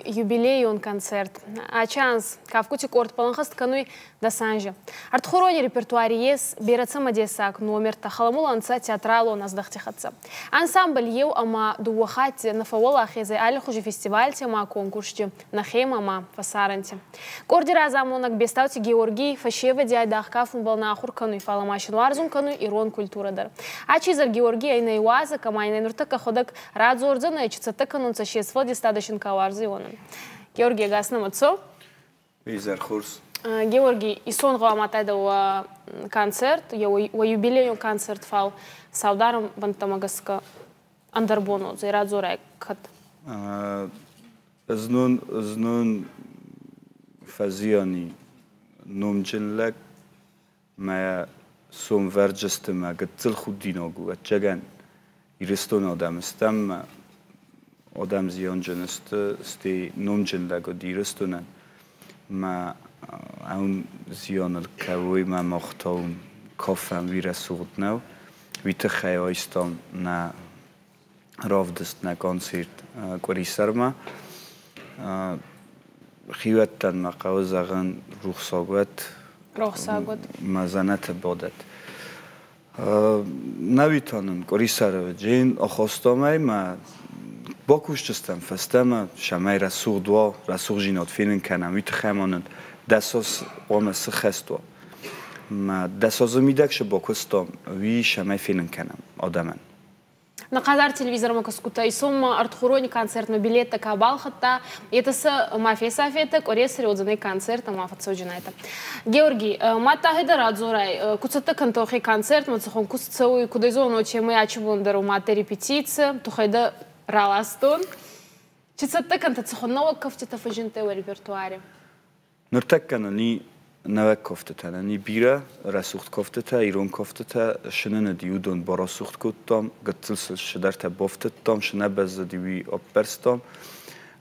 юбилейон концерт. Ачанс кафгути къорд балӕнхӕст кӕнуй дӕс анзи. Ӕртхурони репертуари ес берӕ цӕмӕдесаг номертӕ, хӕлӕмулӕ ӕнцӕ театралон ӕздӕхти хӕццӕ. Ансамбль еу ӕма дууӕ хатти нӕ фӕууӕлахез ӕй аллихузи фестивальти ӕма конкурсти нӕхемӕ ӕма фӕсарӕнти. Къорди разамонӕг Бестаути Георгий фӕсевӕди айдагъ кафунбӕл нӕ ахур кӕнуй, фал ма син уарзун кӕнуй ирон культурӕ дӕр. Ачизӕр Георгий ӕй нӕ иуазӕг ӕма ин нуртӕккӕ ходӕг радзордзӕнӕй, чи цӕттӕ кӕнунцӕ се сфӕлдистадӕ син ка уарзуй, уонӕн. Георгий, ӕгас нӕмӕ цо. Изӕр хорз. Георгий, исон гъӕуама адтайдӕ уӕ концерт, уӕ юбилейон концерт, фал саударӕн бӕнттӕмӕ гӕсгӕ ӕндӕр бон уодзӕй, радзорай кӕд? Знон фӕзиани номджын лӕг мӕ сомвӕрджысты мӕ гыццыл худинаг у, ӕцӕгӕн Ирыстоны адӕм стӕм, адӕм зианджын сты, стӕй номджын лӕг уыд Ирыстонӕн. Мӕ ӕун зианыл кӕуой, мӕ махтаун кафӕн уый рӕсугъд нӕу. Уый тыххӕй айстам нӕ равдыст, нӕ концерт къуырисӕрмӕ. Хиуӕттӕн мӕ хъӕуы зӕгъын рухсаг уӕд. Рухсаг уӕд. Мӕ дзӕнӕты бадӕт. Нӕуи та нын къуырисӕры джин ахастам ӕмӕ бакусджыстӕм фӕстӕмӕ, цӕмӕй рӕсугъд уа, рӕсугъдзинад фенын кӕнӕм, уый тыххӕй ма нын 10 аз хъуамӕ сыххӕст уа. Мӕ 10 азы мидӕг цы бакуыстам, уый цӕмӕй фенын кӕнӕм адӕмӕн. На хъазар телевизормӕ кӕсгутӕ, исонмӕ ӕртхурони концертмӕ билеттӕ ка балхӕдта, етӕ сӕ ма фесафетӕ, къуӕресӕри уодзӕнӕй концерт ӕма фӕццӕуджинайтӕ. Георгий, мадта дӕр радзорай, ку цӕттӕ кӕнтӕ уӕхе концертмӕ, цӕхуӕн куст цӕуй, куд ӕй зонун, уотемӕй ачи бон дӕр мадта репетици, тухӕй дӕ раластон. Чи цӕттӕ кӕнтӕ, цӕхуӕн нӕуӕг кӕфтитӕ фӕззиндтӕй уӕ репертуари? Ныртӕккӕ нын и нӕуӕг кӕфтытӕ, нын и бирӕ рӕсугъд кӕфтытӕ, ирон кӕфтытӕ. Сыныныди уыдон барӕсугъд кодтам, гыццыл сыл цыдӕртӕ бафтыдтам, цы нӕ бӕззыди, уый аппӕрстам.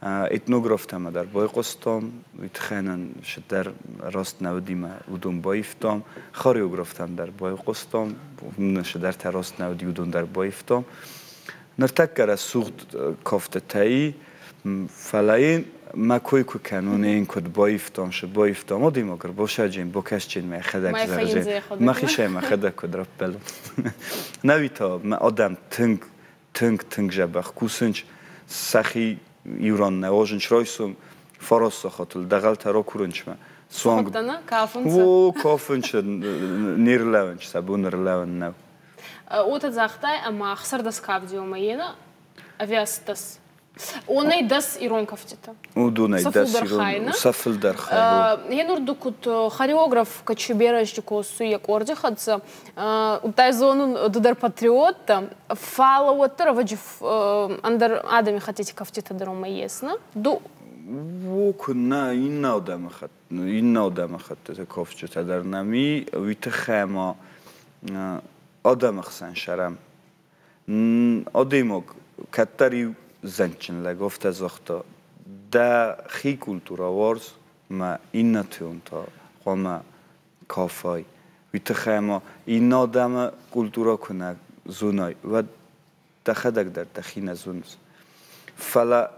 Этнографтӕмӕ дӕр байхъуыстам, уый тыххӕй нын цыдӕр раст нӕ уыди мӕ уыдон баивтам. Хореографтӕм дӕр байхъуыстам, цыдӕртӕ раст нӕ уыди, уыдон дӕр баивтам. Ныртӕккӕ рӕсугъд кӕфтытӕ и, фӕлӕ йын мӕ кой куы кӕнон, ын куыд баивтам, цы баивтам, адӕймаг ӕрбасаджын, бакӕсджын мӕхӕдӕг зӕгъджын, мӕхицӕй мӕхӕдӕг куыд раппӕлон. Нӕуи та мӕ адӕм тынг, тынг, тынг дзӕбӕх кусынц, сӕхи иу ран нӕ уадзынц райсом, фараст сахатыл дӕгъӕлтӕ ракурынц мӕ. Суанг Кафунцӕ? О, кафунцӕ, не рлӕууынц, сӕ бон ӕрлӕууын нӕу. Уотӕ загътай, ӕма 16 кафдиомӕ енӕ ӕви 18? Онӕй 10 ирон кӕфтитӕ. Уыдонӕй 10 ирон, сӕ фылдӕр хай. Енур ду куд хореограф кочуберӕсти косуй йӕ къорди хӕццӕ, удта зонун ду дӕр патриот дӕ, фал уӕддӕр ӕвӕджи ӕндӕр адӕми хӕттити кӕфтитӕ дӕр уомӕ ес, нӕ? Ду О, куыннӕ, иннӕ адӕмыхӕттыты кафджытӕ дӕр нӕм и, уый тыххӕй ма адӕмы хсӕн сӕрӕм. Адӕймаг кӕддӕр-иу зӕндджын лӕг афтӕ загъта, дӕхи культурӕ уарз мӕ иннӕты та хъуамӕ кафай. Уый тыххӕй ма иннӕ адӕмы культурӕ куы нӕ зонай, уӕд дӕхӕдӕг дӕр дӕхи нӕ зоныс. Фӕлӕ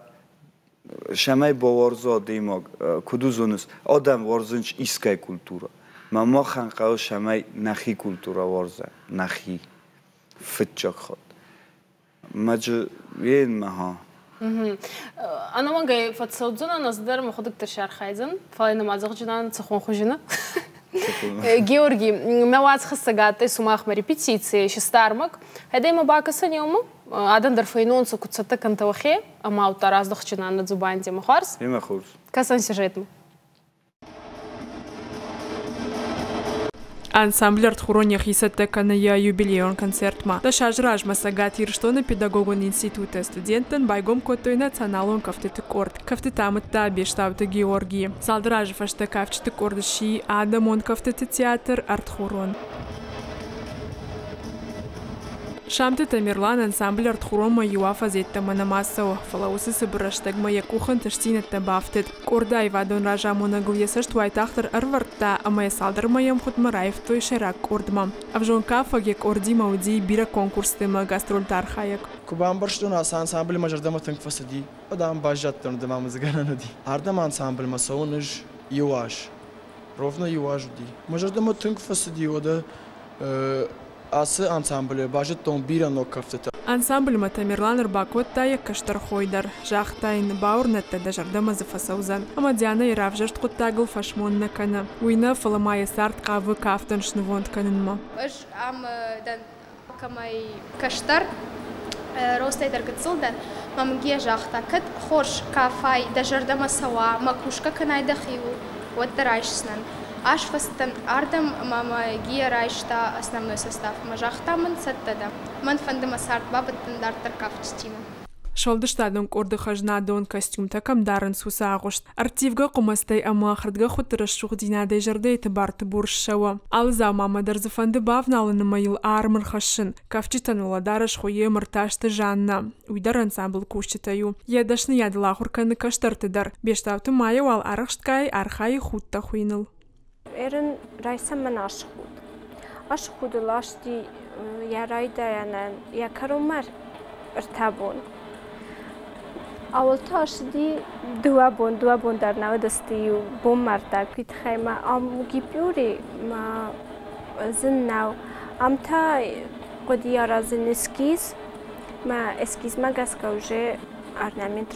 цӕмӕй бауарза адӕймаг, куыд уыдзоныс, адӕм уарзынц искӕй культурӕ. Мӕ махӕн хъӕуы, цӕмӕй нӕхи культурӕ уарзӕм, нӕхи фыццаг хатт. Мӕджы енмӕ ха. Ӕнӕмӕнгӕй фӕцӕудзӕнӕн, ӕз дӕр мӕхуӕдӕг дӕр сархайдзӕн, фал ин ма зӕгъдзӕнӕн цӕхуӕн хузина. Георгий, мӕ уацхӕссӕг адтӕй сумахмӕ репетици систармаг. Хайдӕй ма бакӕсӕн еумӕ. Адӕн дӕр фӕйнонцӕ куд цӕттӕ кӕнтӕ уӕхе, ӕма удта раздӕхджынан нӕ дзубандимӕ. Хуарз? Имӕ хорз. Кӕсӕн сюжетмӕ. Ансамбль «Ӕртхурон» йӕхи цӕттӕ кӕны йӕ юбилейон концертмӕ. 10 азы размӕ Цӕгат Ирыстоны педагогон институты студенттӕн байгом кодтой националон кӕфтыты къорд. Кӕфтытӕ амыдта Бестауты Георгий. Цалдӕр азы фӕстӕ кафджыты къорд сси адӕмон кӕфтыты театр «Ӕртхурон». Самты Тамерлан ансамбль «Ӕртхуронмӕ» иу афӕдз йеддӕмӕ нӕма цӕуы, фӕлӕ уыцы цыбыр рӕстӕгмӕ йӕ къухы ӕнтыстдзинӕдтӕ бафтыд. Къорды аивадон разамонӕгыл йӕ цӕст уайтагъддӕр ӕрывӕрдта ӕмӕ йӕ цалдӕр мӕйы ӕмгъуыдмӕ раивтой сӕйраг къордмӕ. Ӕвзонг кафӕг йӕ къордимӕ уыди бирӕ конкурсты ӕмӕ гастрольты архайӕг. Куы бамбӕрстон, ацы ансамбль мӕ зӕрдӕмӕ тынг фӕцыди, уӕд ам баззадтӕн, ӕмӕ мын дзы гӕнӕн уыди. Ардӕм ансамбльмӕ цӕуын ӕз иу аз. Ровно иу аз уыди. Мӕ зӕрдӕмӕ тынг фӕцыди, уӕдӕ ацы ансамблы базыдтон бирӕ ног кӕфтытӕ. Ансамбльмӕ Тамерлан ӕрбакодта йӕ кӕстӕр хой дӕр. Загъта йын, бауырнӕд дӕ, дӕ зӕрдӕмӕ дзы фӕцӕудзӕн. Ӕмӕ Дианӕйы равзӕрст хъуыддагыл фӕсмон нӕ кӕны. Уый нӕ, фӕлӕ ма йӕ цард хъавы кафтӕн снывонд кӕнынмӕ. Ӕз ам дӕн кӕмӕй кӕстӕр, ростӕй дӕр гыццыл дӕн. Мӕ мын Гия загъта, кӕд хорз кафай, дӕ зӕрдӕмӕ цӕуа, мӕ кусгӕ кӕнай дӕхиуыл, уӕд дӕ райсдзынӕн. Ӕз фӕцыдтӕн ардӕм, ӕмӕ мӕ Гия райста основной составмӕ. Загъта мын, цӕттӕ дӕ. Мӕн фӕнды мӕ цард бабӕттын дарддӕр кафджытимӕ. Сфӕлдыстадон къорды хӕзнадон костюмтӕ кӕм дарынц, уыцы агъуыст. Ӕрттивгӕ хъуымӕцтӕй ӕмӕ хӕрдгӕхуыдты рӕсугъддзинадӕй зӕрдӕйы тыбар-тыбур ссӕуы. Алы дзаумамӕ дӕр дзы фӕнды бавналын ӕмӕ йыл арм ӕрхӕссын. Кафджытӕн уӕлӕдарӕс хуыйы Мыртазты Жаннӕ. Уый дӕр ансамблы кусджытӕй у. Йӕ дӕсныйадыл ахуыр кӕны кӕстӕрты дӕр. Бестауты Майя уал арӕхстгай архайы худтӕ хуыйыныл. Эрин райсомӕн асхуд. Асхудыл асти йӕ райдайӕнӕн йӕ кӕронмӕ ӕртӕ бон. Ауыл та ацыди дыууӕ бон, дыууӕ бон дӕр нӕ уыдысты иу бонмӕрдтаг. Уый тыххӕй ма ам гипюри ма зын нӕу. Ам та хъуыди аразын эскиз, мӕ эскизмӕ гӕсгӕ уже орнамент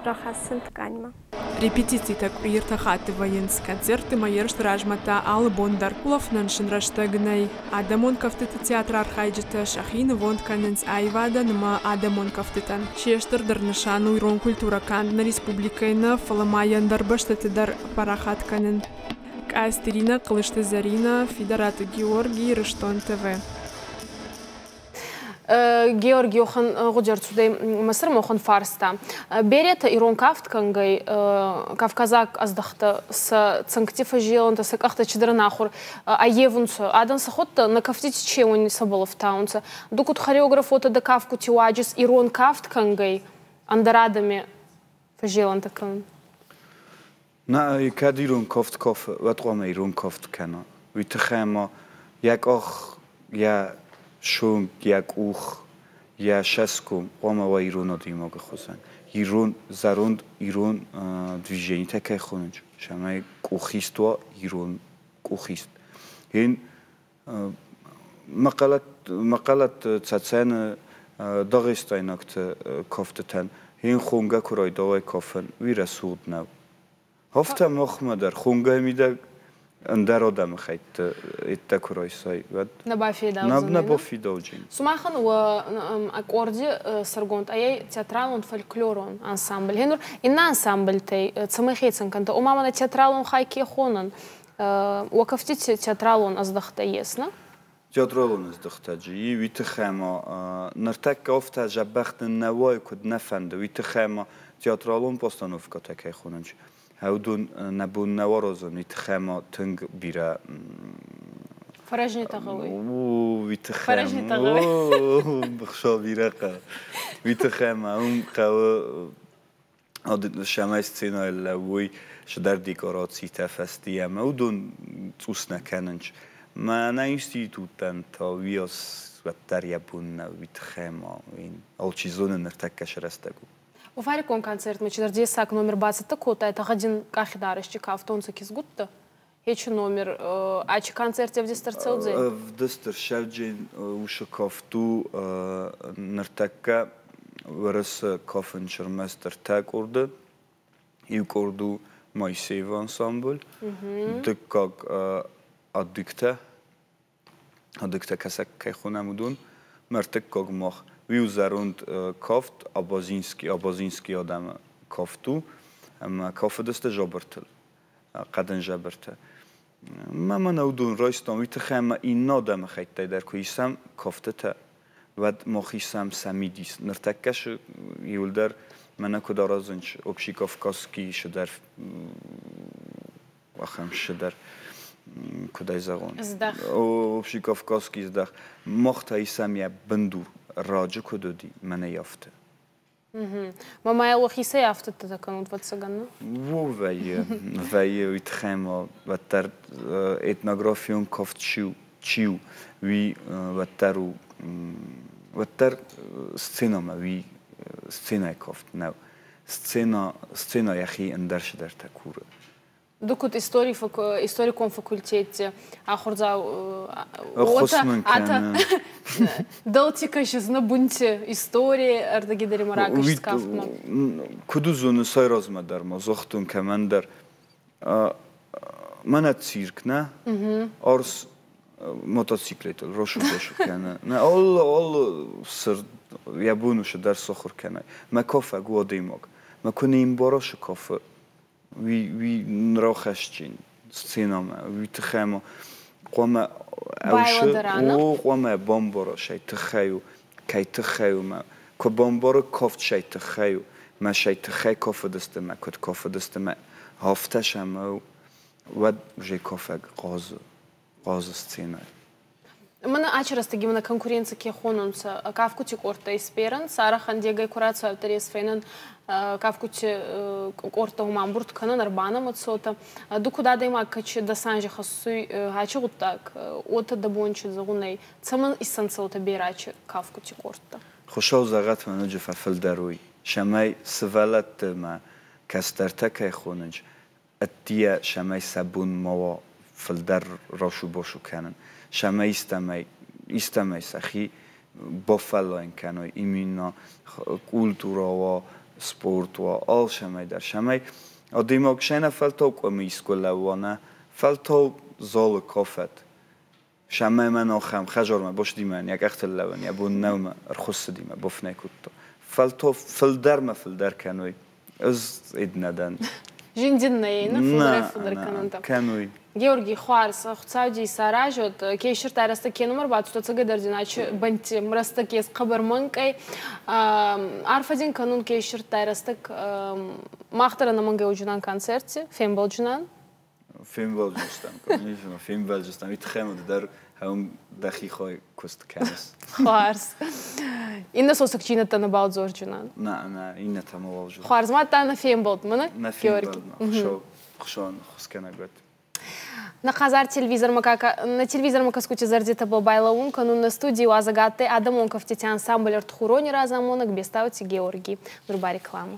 рахӕссын тканьмӕ. Репетицитӕ къуыри ӕртӕ хатты вӕййынц, концертты ӕмӕ ерысты размӕ та алы бон дӕр. Улӕфынӕн сын рӕстӕг нӕй. Адӕмон кӕфтыты театры архайджытӕ сӕхи нывонд кӕнынц аивадӕн ӕмӕ адӕмон кӕфтытӕн. Се стырдӕр нысан у ирон культурӕ канд нӕ республикӕйы нӕ, фӕлӕ ма йӕ ӕндӕр бӕстӕты дӕр парахат кӕнын. Къӕдзты Иринӕ, Хъылысты Зӕринӕ, Фидараты Георги, Ирыстон ТВ. Георги охӕн гъудӕрцудӕй мӕсӕрмӕ фарста. Беретӕ ирон кафт кӕнгӕй кавказаг ӕздӕхтӕ сӕ цӕнгти фӕззелӕнтӕ, сӕ къӕхтӕ чидӕр ӕнахур ӕййевунцӕ. Адӕн сӕ ходтӕ нӕ кӕфтити чеуни сӕбӕл ӕфтаунцӕ. Ду куд хореограф, уотӕ дӕ кафгути уаджис ирон кафт кӕнгӕй ӕндӕр адӕми фӕззелӕнтӕ кӕнун? Нӕ, кӕд ирон кафт кафы, уӕд хъуамӕ ирон кафт кӕна. Уый тыххӕй ӕмӕ йӕ къах, йӕ сонг, йӕ къух, йӕ сӕсгом хъуамӕ уа ирон адӕймагы хуызӕн. Ирон, зӕронд ирон движенитӕ кӕй хонынц, цӕмӕй къухист уа ирон къухист. Ин мӕхъӕлӕтты, Цӕцӕны, дагъистайнӕгты кӕфтытӕн ин хонгӕ куы райдайай кафын, уый рӕсугъд нӕу. Афтӕ махмӕ дӕр хонгӕ мидӕг ӕндӕр адӕмыхӕйтты еттӕ куы райсай, уӕд нӕ бафидаудзӕн. Нӕ бафидауджын. Сумахӕн уӕ аккорди сӕргонд ӕй театралон фольклорон ансамбль. Гъенур иннӕ ансамбльтӕй цӕмӕй хецӕн кӕнтӕ? Ома мӕнӕ театралон хай ке хонӕн? Уӕ кӕфтити театралон ӕздӕхтӕ ес, нӕ? Театралон ӕздӕхтӕджы уый тыххӕй ма ныртӕккӕ афтӕ дзӕбӕх нын нӕ уайы, куыд нӕ фӕнды, уый тыххӕй ма театралон постановкӕтӕ кӕй хонынц, уыдон нӕ бон нӕ уаразын, уый тыххӕй ма тынг бирӕ Фӕрӕзнитӕ гъӕуй. Уый тыххӕй бирӕ хъӕуы. Уый тыххӕй ма уым хъӕуы сӕмӕй сценӕйыл лӕууой цыдӕр декорацитӕ фӕсте ӕмӕ уыдон цъус нӕ кӕнынц. Мӕнӕ институттӕн та уыйас уӕддӕр йӕ бон нӕу, уый тыххӕй ма алчи зоны ныртӕккӕ цы рӕстӕг у. Уфарикон концертмӕ чидӕр дессаг номер бацӕттӕ кодтай, тагъд къахидарӕсти кафтонцӕ кизгуттӕ. Ечи номер ачи концерт ӕвдист ӕрцӕудзӕй? Ӕвдист ӕрцӕудзӕй уыцы кафт у ныртӕккӕ Уӕрӕсе кафын ӕрмӕст ӕртӕ къорды. Иу къорд у Моисеевы ансамбль, дыккаг адыгтӕ, адыгтӕ кӕсӕг кӕй хонӕм, уыдон, ӕртыккаг мах. Уый у зӕронд кафт, Абазинский, Абазинский адӕмы кафт у, ӕмӕ кафыдысты жабыртыл. Хъӕдын жабыртӕ. Мӕ мӕнӕ уыдон райстам, уый тыххӕй ӕмӕ иннӕ адӕмыхӕйттӕй дӕр куы исӕм кӕфтытӕ, уӕд мах исӕм сӕ мидис. Ныртӕккӕ иуылдӕр мӕнӕ куыд аразынц общекавказский цыдӕр ахӕм цыдӕр, куыд ӕй зӕгъон? Здӕх. Общекавказский здӕх. Мах та исӕм йӕ бындур, раджы куыд уыди, мӕнӕ афтӕ. Мамӕ уӕхицӕй афтӕдтытӕ кӕнут, ӕвӕццӕгӕн, нӕ? Во вӕййы, вӕййы уый тыххӕй ма уӕддӕр этнографион кафт чи у, уый уӕддӕр у Уӕддӕр сценӕмӕ уый сценӕйы кафт нӕу. Сцена, сцена йӕхи ӕндӕр цыдӕртӕ куры. Ду куд историкон факультетти ахурдзау Ӕххуыс мын кӕны. Дӕлти кӕсыс бунти истории ӕрдӕги ма ракӕсыс кафтмӕ. Куд узоны сӕй размӕ дӕр ма загътон кӕмӕндӕр. Мӕнӕ цирк, нӕ? Арс мотоциклетыл рошу-бошу кӕны. Нӕ, алы, алы сырд йӕ бон у дӕр сахуыр кӕнай. Мӕ кафӕг у адӕймаг. Мӕ куы не мбара шы кафы, уый нрахӕсджын сценӕмӕ, уый тыххӕй ма хъуамӕ Байлӕдӕра, о, хъуамӕ бамбара сӕй тыххӕй у, кӕй тыххӕй у мӕ. Куы бамбары кафт сӕй тыххӕй у, мӕ сӕй тыххӕй кафыдысты мӕ, куыд кафыдысты мӕ, афтӕ сӕм уӕд уже кафӕг хъазы, хъазы сценӕйы. Мӕнӕ ачи рӕстӕги мӕнӕ конкуренци ке хонунцӕ, кафгути къордтӕ исберӕн, сарӕхӕн дегӕй ку рацӕуӕд фенӕн кафгути къордтӕ ума ӕмбурд кӕнӕн, ӕрбанӕмӕ цотӕ. Ду куд адӕймаг кӕчи дӕсанзи хӕссуй ачи гъуддаг, уотӕ дӕ бон чи зӕгъун ӕй, цӕмӕн иссӕнцӕ уотӕ берӕ ачи кафгути къордтӕ? Хуыцау зӕгъӕд, мӕ ноджы фӕфылдӕр уый, цӕмӕй сывӕллӕтты мӕ кӕстӕртӕ кӕй хонынц, ӕддийӕ цӕмӕй сӕ бон ма уа фылдӕр росу-босу кӕнын, цӕмӕй истӕмӕй сӕхи бафӕллайын кӕной, именно культура уа, спорт уа, алцӕмӕй дӕр, цӕмӕй адӕймаг сӕ фӕлтау къуымы искуы лӕууа, нӕ фӕлтау залы кафӕд. Цӕмӕй мӕн ахӕм хӕдзармӕ босдимӕ йӕ къӕхтыл лӕууын, йӕ бон нӕу мӕ ӕрхуыссыди мӕ бафынӕй кодта. Фӕлтау фылдӕрмӕ фылдӕр кӕной. Ӕз ид нӕ дӕн. Зиндин нӕй, нӕ фулдӕрӕй фулдӕр кӕнунтӕ. Кӕнуй. Георгий, хуарз, Хуцауди исаразӕд, ке исирдта рӕстӕг ке номӕр бацудӕ, цӕгӕдӕр дин ачи бӕнтти рӕстӕг ес хъӕбӕр мӕнкъӕй. Арфӕ дин кӕнун, ке исирдтай рӕстӕг. Мах дӕр ӕнӕмӕнгӕ уджунан концертти, фембӕлджунан. Фембӕлджустам, фембӕлджустам. И тыххӕй дӕр хӕм дӕхи хой куыст кӕныс. Хуарз. Иннӕ сосӕгчийнӕдтӕ нӕбал дзорджунан. Нӕ, нӕ, иннӕтӕ мабал дзор. Хуарз, мадта нӕ фембӕлд, мӕнӕ Нӕ Георгий. фембӕлдмӕ. Хуыцау хуыскӕнӕг уӕд. На хъазар телевизормӕ на телевизормӕ кӕсгути зӕрдитӕбӕл байлӕуун кӕнун нӕ студий уазӕг адтӕй адӕмон кӕфтити ансамбль «Ӕртхурони» разамонӕг Бестаути Георгий. Нур ба реклама.